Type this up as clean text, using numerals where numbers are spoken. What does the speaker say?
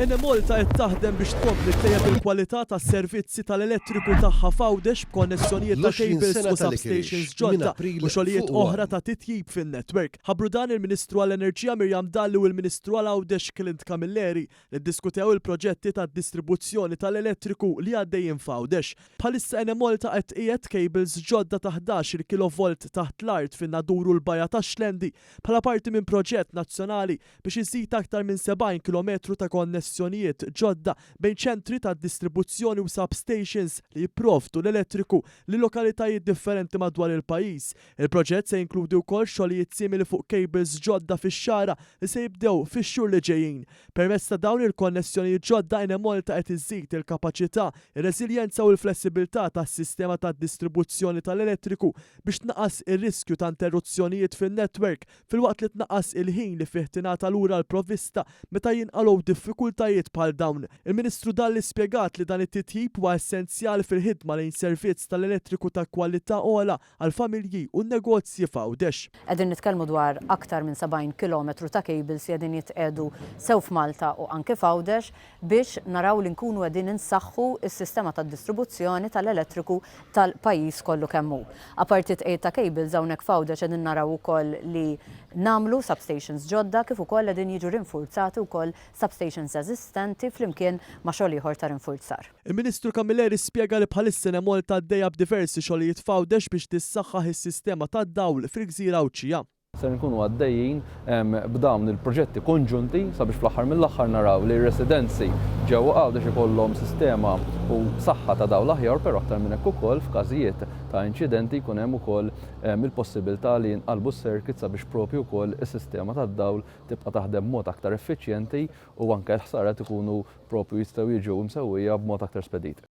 Enemalta qed taħdem biex tkompli ttejjeb il-kwalità tas-servizzi tal-elettriku tagħha f'Għawdex b'konnessjonijiet ta' L-20 cables sena u tal-Licorice substations minn ġodda April u xogħlijiet fuq oħra One. ta' titjib fin-network. Ħabbru dan il-Ministru għall-Enerġija Miriam Dalli u l-Ministru għal Għawdex Clint Camilleri li ddiskutew il-proġetti tad-distribuzzjoni tal-elettriku li għaddejjin f'Għawdex. Bħalissa Enemalta qed tqiegħed cables ġodda ta' 11-il kilovolt taħt l-art fin-Nadur u l-Bajja tax-Xlendi bħala parti minn proġett nazzjonali biex iżid aktar minn 70 kilometru ta' konnessjonijiet ġodda bejn ċentri ta' distribuzzjoni u substations li jipprovdu l-elettriku lil lokalitajiet differenti madwar il-pajjiż. Il-proġett se jinkludi wkoll xogħlijiet simili fuq cables ġodda fix-Xagħra li se jibdew fix-xhur li ġejjin. Permezz ta' dawn il-konnessjonijiet ġodda Enemalta qed iżżid il-kapaċità, ir-reżiljenza u l-flessibilità tas-sistema tad-distribuzzjoni tal-elettriku biex tnaqqas ir-riskju ta' interruzzjonijiet fin-netwerk filwaqt li tnaqqas il-ħin li fih tingħata lura l-provvista meta jinqalgħu diffikultajiet bħal dawn. Il-Ministru Dalli spjegat li dan it-titjib huwa essenzjali fil-ħidma lejn servizz tal-elettriku ta' kwalità ogħla għall-familji u n-negozji f'Għawdex. Qegħdin nitkellmu dwar aktar minn 70 kilometru ta' cables li qegħdin jitqiegħdu sew f'Malta u anke f'Għawdex biex naraw li nkunu qegħdin insaħħu s-sistema tad-distribuzzjoni tal-elettriku tal-pajjiż kollu kemm hu. Apparti t-tqegħid ta' cables hawnhekk f'Għawdex qegħdin naraw ukoll li nagħmlu substations ġodda kif ukoll qegħdin jiġu rinfurzati wkoll substations eżistenti flimkien ma' xogħol ieħor ta' rinfurzar. Il-Ministru Camilleri spjega li bħalissa Enemalta għaddejja b'diversi xogħlijiet f'Għawdex biex tissaħħaħ is-sistema tad-dawl fil-gżira Għawdxija. Ser inkunu għaddejjin b'dawn il-proġetti konġunti sabiex fl-aħħar mill-aħħar naraw li r-residenzi ġewwa Għawdex ikollhom sistema u saħħa ta' dawl aħjar però aktar minn hekk ukoll f'każijiet ta' inċidenti jkun hemm ukoll il-possibilità li jinqalbu s-circuits sabiex propju wkoll is-sistema tad-dawl tibqa' taħdem b'mod aktar effiċjenti u anke l-ħsarat ikunu propju jistgħu jiġu msewwija b'mod aktar spedit.